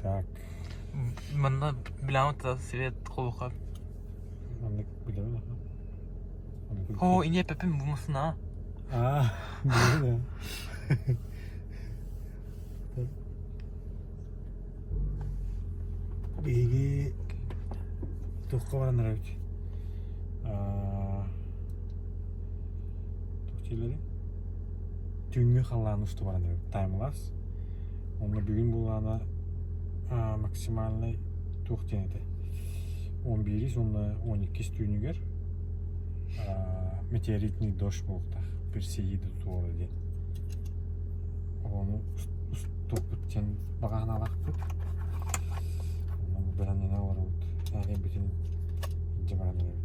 Так. Манна билэҕин свет холуха. Маннык билэбин аха. О, ине пепин бу масына. Аа, билэбин. Биһиги туохха баран эрэбит? Туох дииллэрий? Түүҥҥү халлаан усту баран эрэбит. Таймлапс. Онно бүгүн булаана максимальный туох диэн этэй? 11 уонна 12 түүнүгэр метеоритный дождь буолуохтаах. Персеида туора диэн. Ону устуохпут диэн баҕа санаалаахпыт. Онон бэлэмнэнэ олоробут. Бүтүн илдьэ баран эрэбит.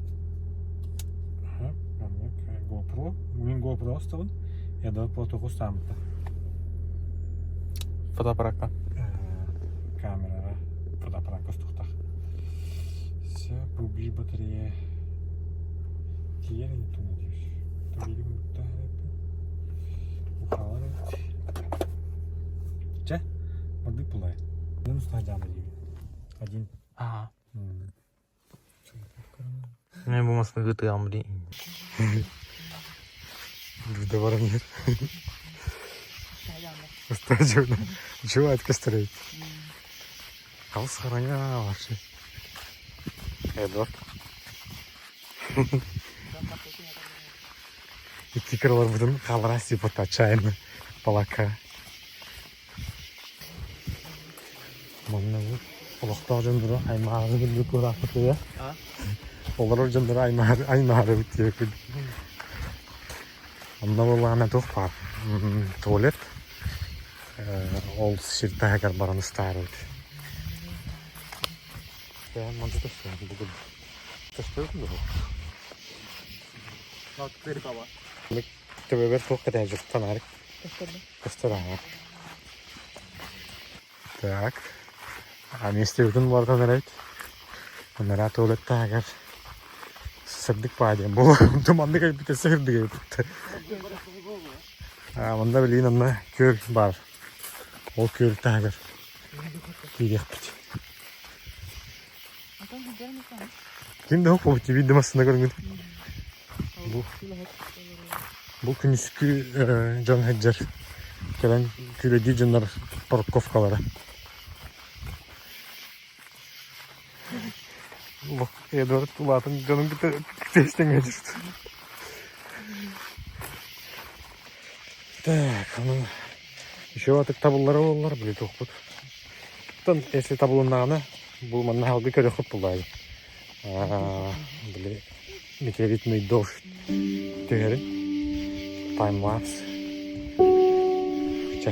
Маннык GoPro. Мин GoPro устабын. Эдуард Платоху устааммыта. Фотоаппаракка. Камераҕа фотоаппаракка устуохтаах. Все, бу биир батарея тиийэр ини туна диир. Ухалар эбит. Чэ, мандык булай. Один устаадьаама диибин. Один. Ага. Мен бу массыына ытыам дии. Burada баран иһэр. Устаадьаана. Чего откастырайт? Алыс хараҥа вообще. Эдуард. Икки кыраларбытын хааллара сиппыт отчаянно балакка. Манна бу олохтоох дьоннору аймаары курдук куораахпытыгар олорор дьоннору аймаары аймаарыбыт диэбиппит. Онно буоллаҕына туох баар туалет ол сир таһыгар баран ыстаарыбыт. Бэйэм манна көстөбүн бүгүн. Көстөбүн дуо? Төбөбөр туох кэтэһэ дьуктанаарык. Көстөр аҕа. Так. А миэстэбитин уларытан эрэбит. Анараа туалет таһыгар сырдык баа диэн буолуо. Туманнык эбит сырдык эбит. А манна билигин онно күөл баар. Ол күөл таһыгар киириэхпит. Ким да хоппут биир да массыына көрүҥүт. Бу бу күнүскү дьон сылдьар кэлэн күлэдии дьоннор парковкалара. Эдуард улаатан дьонун кытта тэстэн жүрдү. Так, онон еще атык табыллара буоллар, били туохпут. Оттон если табылыннаҕына, бу манна халгы көрөххүт буллаайы. Били метеоритный дождь түһэрин. Таймлапс. Чэ.